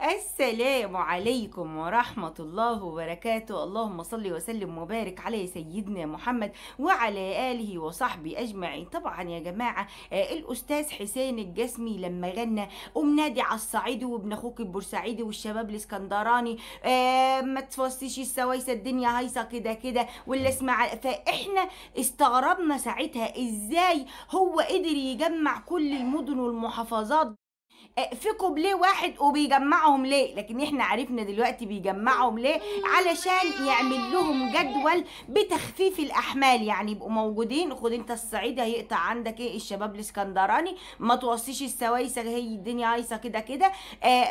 السلام عليكم ورحمة الله وبركاته. اللهم صل وسلم وبارك على سيدنا محمد وعلى آله وصحبه أجمعين. طبعا يا جماعة الأستاذ حسين الجسمي لما غنى قوم نادي على الصعيدي وابن أخوك البورسعيدي والشباب الاسكندراني، ما تفصيش السوايسة الدنيا هايصة كده كده ولا اسمع. فإحنا استغربنا ساعتها إزاي هو قدر يجمع كل المدن والمحافظات في كوبليه واحد وبيجمعهم ليه؟ لكن احنا عرفنا دلوقتي بيجمعهم ليه، علشان يعمل لهم جدول بتخفيف الاحمال، يعني يبقوا موجودين. خد انت الصعيد هيقطع عندك ايه، الشباب الاسكندراني ما توصيش السوايسه هي الدنيا هايصه كده كده.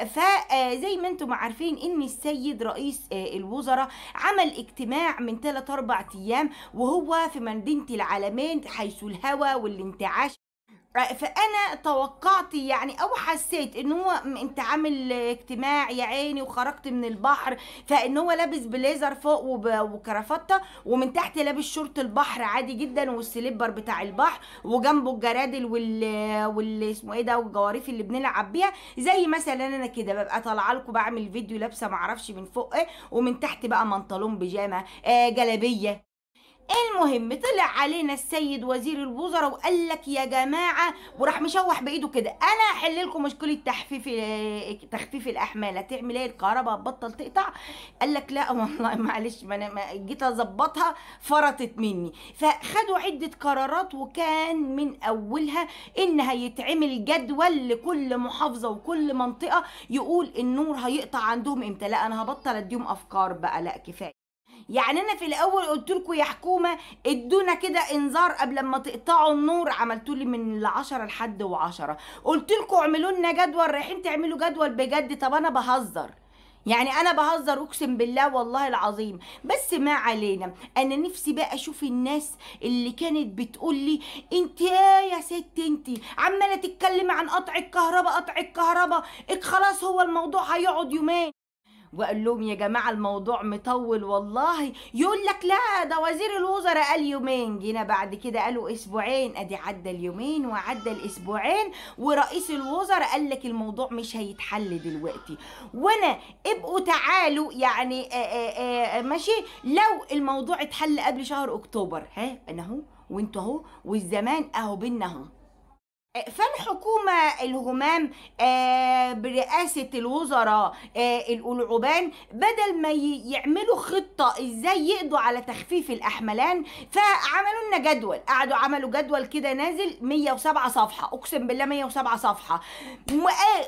فزي ما انتم عارفين ان السيد رئيس الوزراء عمل اجتماع من 3-4 ايام وهو في مدينة العلمين حيث الهوى والانتعاش. فانا توقعت يعني او حسيت ان هو انت عامل اجتماع يا عيني وخرجت من البحر، فان هو لابس بليزر فوق وكرافته ومن تحت لابس شورت البحر عادي جدا وال slipper بتاع البحر وجنبه الجرادل وال اسمه ايه ده والجواريف اللي بنلعب بيها، زي مثلا انا كده ببقى طالعه لكم بعمل فيديو لابسه معرفش من فوق ايه ومن تحت بقى منطلون بيجامه جلابية. المهم طلع علينا السيد وزير الوزراء وقال لك يا جماعة، وراح مشوح بايده كده، انا هحل لكم مشكلة تخفيف الاحمال. هتعمل ايه؟ الكهرباء هتبطل تقطع؟ قال لك لا والله معلش، ما انا جيت اظبطها فرطت مني. فخدوا عده قرارات وكان من اولها ان هيتعمل جدول لكل محافظة وكل منطقة يقول النور هيقطع عندهم امتى. لا انا هبطل اديهم افكار بقى، لا كفاية. يعني انا في الاول قلت لكم يا حكومة ادونا كده انذار قبل ما تقطعوا النور، عملتوا لي من 10 لحد 10، قلت لكم اعملوا لنا جدول، رايحين تعملوا جدول بجد. طب انا بهزر، يعني انا بهزر اقسم بالله والله العظيم، بس ما علينا. انا نفسي بقى اشوف الناس اللي كانت بتقول لي انت يا ست انت عماله تتكلمي عن قطع الكهرباء قطع الكهرباء، خلاص هو الموضوع هيقعد يومين. وقال لهم يا جماعة الموضوع مطول والله، يقول لك لا ده وزير الوزراء قال يومين، جينا بعد كده قالوا اسبوعين، ادي عدى اليومين وعدى الاسبوعين ورئيس الوزراء قال لك الموضوع مش هيتحل دلوقتي. وانا ابقوا تعالوا يعني ماشي لو الموضوع اتحل قبل شهر اكتوبر، ها انا اهو وانتوا اهو والزمان اهو بينا اهو. فالحكومة الهمام برئاسة الوزراء القلعبان بدل ما يعملوا خطة ازاي يقضوا على تخفيف الأحملان، فعملوا لنا جدول، قعدوا عملوا جدول كده نازل 107 صفحة، اقسم بالله 107 صفحة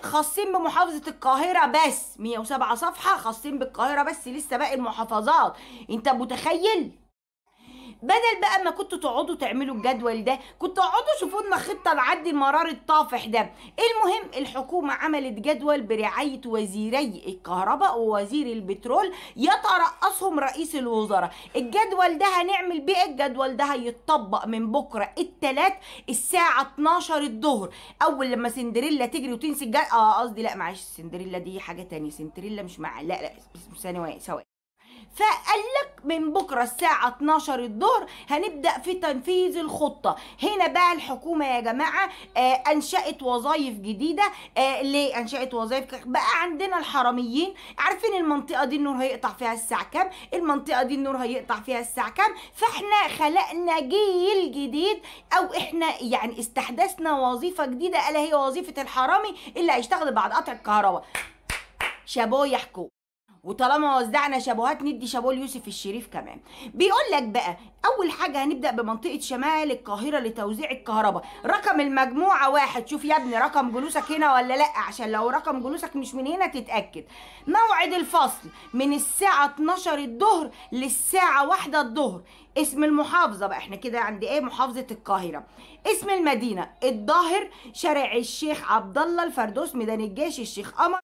خاصين بمحافظة القاهرة بس، 107 صفحة خاصين بالقاهرة بس، لسه باقي المحافظات. انت متخيل؟ بدل بقى ما كنتوا تقعدوا تعملوا الجدول ده كنتوا تقعدوا شوفوا لنا خطه نعدي المرار الطافح ده. المهم الحكومة عملت جدول برعاية وزيري الكهرباء ووزير البترول يترأسهم رئيس الوزراء. الجدول ده هنعمل بيه، الجدول ده هيتطبق من بكره الثلاث الساعة 12 الظهر، اول لما سندريلا تجري وتنسي قصدي لا معلش سندريلا دي حاجة تانية، سندريلا مش مع لا لا ثانية سواء. فقال لك من بكره الساعة 12 الظهر هنبدا في تنفيذ الخطة. هنا بقى الحكومة يا جماعة انشات وظائف جديدة. ليه انشات وظائف؟ بقى عندنا الحراميين عارفين المنطقة دي النور هيقطع فيها الساعة كام، المنطقة دي النور هيقطع فيها الساعة كام، فاحنا خلقنا جيل جديد، او احنا يعني استحدثنا وظيفة جديدة الا هي وظيفة الحرامي اللي هيشتغل بعد قطع الكهرباء. شابوه يا حكومة. وطالما وزعنا شابوهات ندي شابوه ليوسف الشريف كمان. بيقول لك بقى اول حاجة هنبدا بمنطقة شمال القاهرة لتوزيع الكهرباء، رقم المجموعة 1، شوف يا ابني رقم جلوسك هنا ولا لا، عشان لو رقم جلوسك مش من هنا تتاكد. موعد الفصل من الساعة 12 الظهر للساعة 1 الظهر. اسم المحافظة بقى احنا كده عند ايه؟ محافظة القاهرة. اسم المدينة الظاهر، شارع الشيخ عبد الله، الفردوس، ميدان الجيش، الشيخ قمر،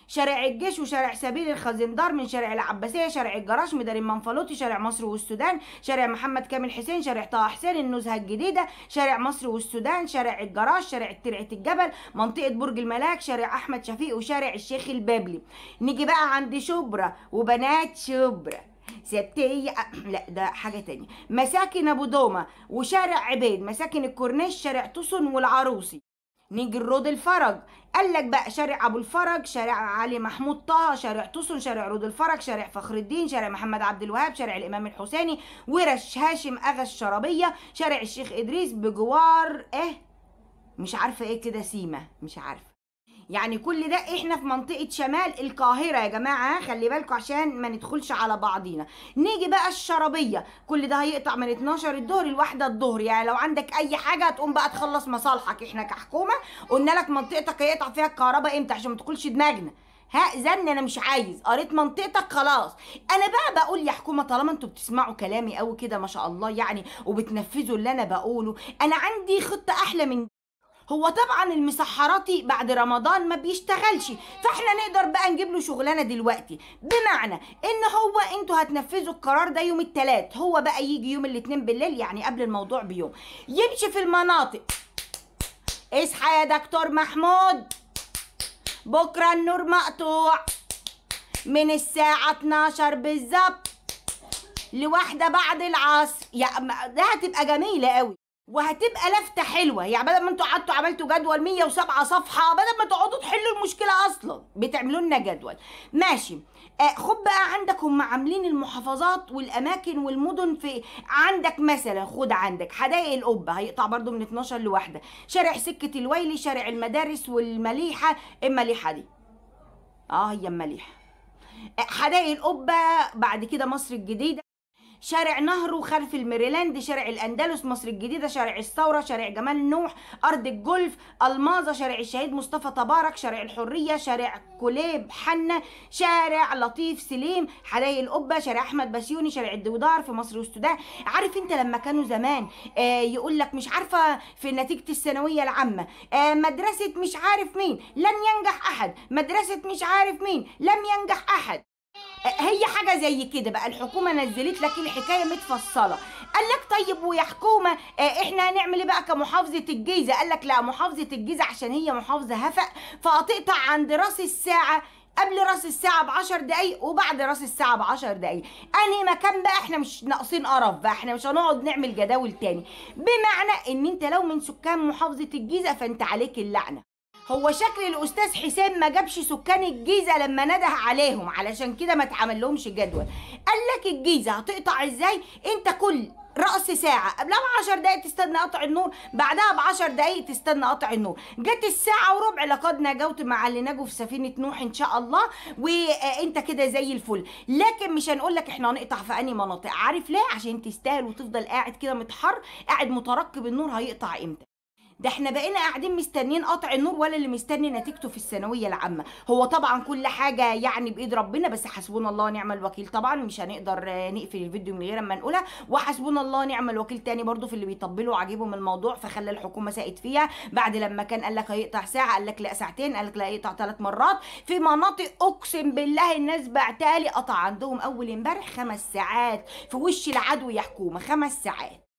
شارع الجيش وشارع سبيل الخزندار، من شارع العباسية، شارع الجراش، ميدان المنفلوطي، شارع مصر والسودان، شارع محمد كامل حسين، شارع طه حسين، النزهه الجديدة، شارع مصر والسودان، شارع الجراش، شارع ترعه الجبل، منطقة برج الملاك، شارع احمد شفيق، وشارع الشيخ البابلي. نيجي بقى عند شبرا وبنات شبرا سبتية، لا ده حاجة تانية، مساكن ابو دومه وشارع عبيد، مساكن الكورنيش، شارع توسن والعروسي. نيجي الرود الفرج، قال لك بقى شارع ابو الفرج، شارع علي محمود طه، شارع توسون، شارع رود الفرج، شارع فخر الدين، شارع محمد عبد الوهاب، شارع الامام الحسيني، ورش هاشم اغا الشرابيه، شارع الشيخ ادريس بجوار ايه مش عارفه ايه كده، سيما مش عارفه. يعني كل ده احنا في منطقة شمال القاهرة يا جماعة، خلي بالكم عشان ما ندخلش على بعضينا. نيجي بقى الشرابية، كل ده هيقطع من 12 الظهر لواحدة الظهر، يعني لو عندك اي حاجة هتقوم بقى تخلص مصالحك. احنا كحكومة قلنا لك منطقتك هيقطع فيها الكهرباء امتى عشان ما تدخلش دماغنا. ها زن انا مش عايز، قريت منطقتك خلاص. انا بقى بقول يا حكومة طالما انتوا بتسمعوا كلامي قوي كده ما شاء الله يعني وبتنفذوا اللي انا بقوله، انا عندي خطة احلى من هو. طبعا المسحراتي بعد رمضان ما بيشتغلش، فاحنا نقدر بقى نجيب له شغلانة دلوقتي، بمعنى ان هو انتوا هتنفذوا القرار ده يوم الثلاث، هو بقى يجي يوم الاثنين بالليل يعني قبل الموضوع بيوم، يمشي في المناطق. اصحى يا دكتور محمود، بكره النور مقطوع من الساعة 12 بالظبط لواحدة بعد العصر. يا ده هتبقى جميلة قوي وهتبقى لفته حلوة، يعني بدل ما انتوا قعدتوا عملتوا جدول 107 صفحة، بدل ما تقعدوا تحلوا المشكلة اصلا بتعملوا لنا جدول. ماشي. خد بقى عندك، هم عاملين المحافظات والاماكن والمدن في عندك مثلا، خد عندك حدائق القبة هيقطع برده من 12 لواحدة، شارع سكة الويلي، شارع المدارس والمليحه، المليحه دي هي المليحه، حدائق القبة، بعد كده مصر الجديدة، شارع نهر وخلف الميريلاند، شارع الاندلس، مصر الجديدة، شارع الثورة، شارع جمال نوح، ارض الجولف، الماظه، شارع الشهيد مصطفى تبارك، شارع الحرية، شارع كليب حنة، شارع لطيف سليم، حدائق القبة، شارع احمد بسيوني، شارع الدودار في مصر والسودان. عارف انت لما كانوا زمان يقول لك مش عارفه في نتيجة الثانوية العامة مدرسه مش عارف مين لن ينجح احد، مدرسه مش عارف مين لم ينجح احد، هي حاجة زي كده بقى. الحكومة نزلت لك الحكاية متفصلة. قال لك طيب ويا حكومة احنا هنعمل ايه بقى كمحافظه الجيزة؟ قال لك لا، محافظة الجيزة عشان هي محافظة هفق فهتقطع عند راس الساعة، قبل راس الساعة ب10 دقايق وبعد راس الساعة ب10 دقايق. انهي مكان بقى؟ احنا مش ناقصين قرف بقى، احنا مش هنقعد نعمل جداول تاني. بمعنى ان انت لو من سكان محافظة الجيزة فانت عليك اللعنة. هو شكل الاستاذ حسين ما جابش سكان الجيزة لما نده عليهم، علشان كده ما اتعمل لهمش جدول. قال لك الجيزة هتقطع ازاي؟ انت كل رأس ساعة قبلها ب10 دقايق تستنى قطع النور، بعدها ب10 دقايق تستنى قطع النور. جت الساعة وربع لقد نجوت مع اللي نجوا في سفينة نوح ان شاء الله، وانت كده زي الفل. لكن مش هنقول لك احنا هنقطع في انهي مناطق، عارف ليه؟ عشان تستاهل وتفضل قاعد كده متحر، قاعد مترقب النور هيقطع امتى. ده احنا بقينا قاعدين مستنيين قطع النور ولا اللي مستني نتيجته في الثانوية العامة. هو طبعا كل حاجة يعني بايد ربنا، بس حسبنا الله ونعم الوكيل. طبعا مش هنقدر نقفل الفيديو من غير ما نقولها، وحسبنا الله ونعم الوكيل تاني برضو في اللي بيطبلوا وعاجبهم الموضوع، فخلى الحكومة ساقت فيها. بعد لما كان قال لك هيقطع ساعة، قال لك لا ساعتين، قال لك لا هيقطع 3 مرات. في مناطق اقسم بالله الناس بعتالي قطع عندهم اول امبارح 5 ساعات في وش العدو يا حكومة، 5 ساعات.